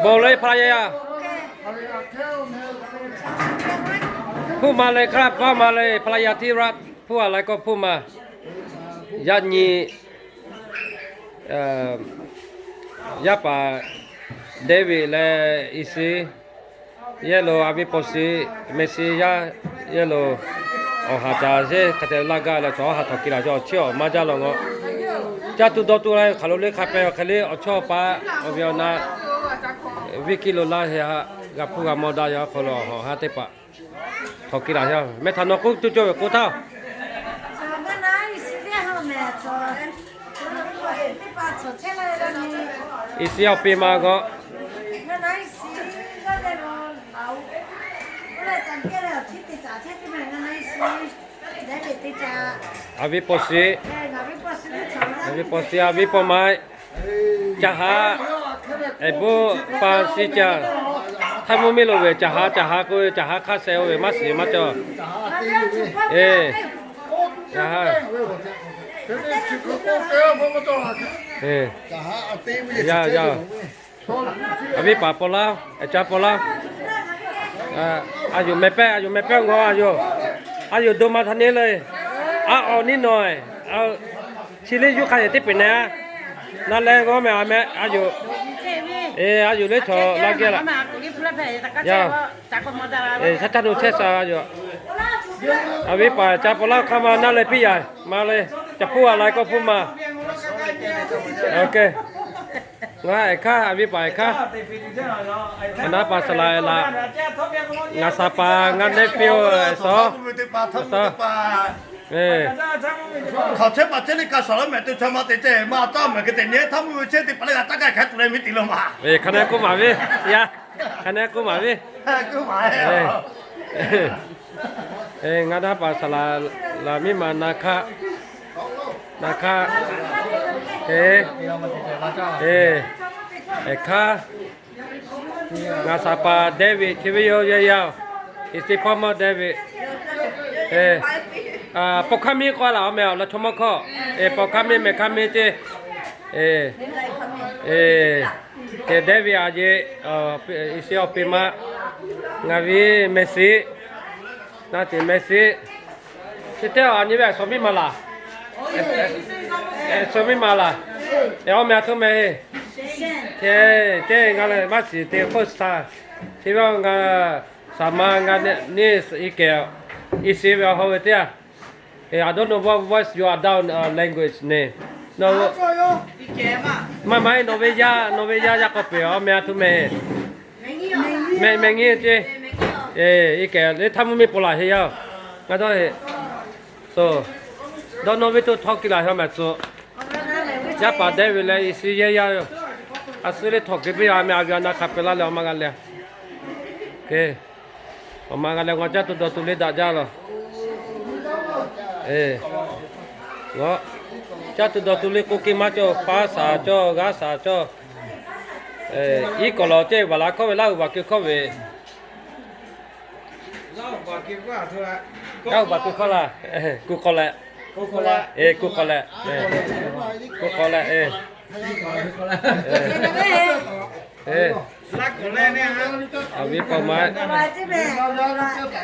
Bon leh ภรรยา hpuˇ ma le, hk'a hpaˇ ma le, ภรรยาที่รัก hpuˇ a lai k'o hpuˇ ma. Yaˇ nyi, yaˇ paˍ David leh Iˉsiˉ, yehˇ lo a viˉ Paw Siˉ, Meh Siˉ yaˇ, yehˇ lo awˬ haˍ caˍ zeˇ hk'a te laˇ gaˇ leh cawˬ haˍ htawnˍ ki laˬ cawˬ chi awˬ maˇ jaˇ law ngawˬ. Caˇ tuˬ dawˇ tuˬ la hk'aˬ lo le hk'a peh awˬ hk'e le awˬ chawˇ awˬ paˆ awˬ ve awˬ na viˉ kiˇ lo laˇ he haꞈ g'a hpuˇ g'a mawˇ daꞈ yaˇ hk'aw lo awˬ haˍ teˇ hpaˍ htawnˍ ki laˬ yaˇ. Meh htaꞈ nawˬ k'oˆ tuˬ cawˬ ve k'oˆ htaˇ. Iˉsiˉ awˬ pi ma g'awˇ. A viˉ Paw Siˉ, a viˉ Paw Siˉ, a viˉ Paw ma, caˇ haˉ, eˬ buˆ pa siˉ caˇ, htaˇ mvuhˇ miˬ lo ve caˇ haˉ, caˇ haˉ k'oˆ ve caˇ haˉ hk'aˇ sheh oˇ ve maˇ shiˍ maˇ cawˬ. Eˬ, caˇ haˉ, eˬ, yaˇ yaˇ. A viˉ paˍ paw laˇ, a caˇ paw laˇ. A yoˬ meh pehˇ, a yoˬ meh pehˇ ngawˬ a yoˬ. A yoˬ do ma htaˇ neˇ le. A awˬ niˇ nawˬ, chi liˇ yuˇ hk'a yehˬ teˇ peuˬ neh a. Na leh g'awˇ meh a meh a yoˬ. Eˬ, a yoˬ le chaw laˇ geh laꞈ. Yaˇ, eˬ, shaˉ caˇ nu chehˇ sha a yoˬ. A viˉ paˍ caˇ paw laˇ hk'aˇ ma na leh piˇ yaꞈ ma le. Caˇ hpuˇ a lai k'o hpuˇ ma. Ngaˬ eˬ hkanˇ, a viˉ paˍ eˬ hkanˇ. Ngaˬ naˉ paˍ saˍ laˍ laꞈ. Ngaˬ saˍ paˍ, ngaˬ nephew, suh, suh. Hk'aˬ chehˇ paˍ chehˇ le kaꞈ shuˍ laˇ mehˍ te chaw ma te ceh ma taˇ mehˍ ke te nyi htaˇ mvuhˇ ve chehˇ teˇ hpaˍ leh g'a taˇ kaˇ hk'a tuˬ leh miˇ te lo ma. Hk'a na k'oˆ maˍ ve, yaˇ, hk'a na k'oˆ maˍ ve. Ngaˬ naˉ paˍ saˍ laˍ laꞈ miˇ ma na hkanˇ, na hkanˇ, eˬ, eˬ, hkanˇ. Ngaˬ saˍ paˍ David chi ve yoˬ yaˇ yaˇ-oˬ. Iˉsiˉ hpawˇ mawˇ David. Paw hkanˇ miˇ k'oˆ laꞈ awˬ meh awˬ lawn chaw mawˇ hkawˇ. Paw hkanˇ miˇ meh hkanˇ miˇ ceˇ. Eˬ, David a yeˬ, Iˉsiˉ awˬ pi ma, ngaˬ viˉ meh siˉ, na tiꞈ meh siˉ. Chi teˇ a nyi ve a shawˍ miˇ ma laˬ. Shawˍ miˇ ma laˬ. Awˬ meh a htoˇ meh heˇ. Ceˇ, ngaˬ leh maˇ shiˍ te first time. Chi ve ngaˬ saˍ ma ngaˬ neˇ i kehˬ, Iˉsiˉ ve awˬ hawˇ ve teˇ a. I don't know what what's your adult language name. Maˇ maˇ heˆ, nawˬ ve yaˇ, nawˬ ve yaˇ yaˇ k'awꞈ peˬ awˬ meh a htoˇ meh heˇ. Meh meh nyi ceˇ. I kehˬ le htaˇ mvuhˇ miˇ paw laˬ heˇ yaˇ-oˬ. Ngaˬ dawˇ heˆ. So, dawˇ nawˇ ve to htawˇ ki laˬ haw mehˍ tcuh. Yaˇ paˍ David leh Iˉsiˉ yehˇ yaˇ yoˬ. A suhˉ le htawꞈ ke piˇ a meh a ve a na hk'a peuˬ laˇ leh awˬ ma g'a leh, awˬ ma g'a leh g'aw caˇ tuˬ dawˬ tuˬ le daꞈ jaˇ laˬ. Caˇ tuˬ dawˬ tuˬ le k'oˆ ke maˇ cawˬ, paˉ shaˍ cawˬ, g'aˇ shaˍ cawˬ. Iˉ kawˍ lawˬ ceˇ, vaˬ laꞈ hkawˇ ve, Laˇ huˍ baˬ keu hkawˇ ve. Laˇ huˍ baˬ keu hkawˇ laˇ. Kuˬ k'awꞈ leh, kuˬ k'awꞈ leh, kuˬ k'awꞈ leh. A viˉ paw ma,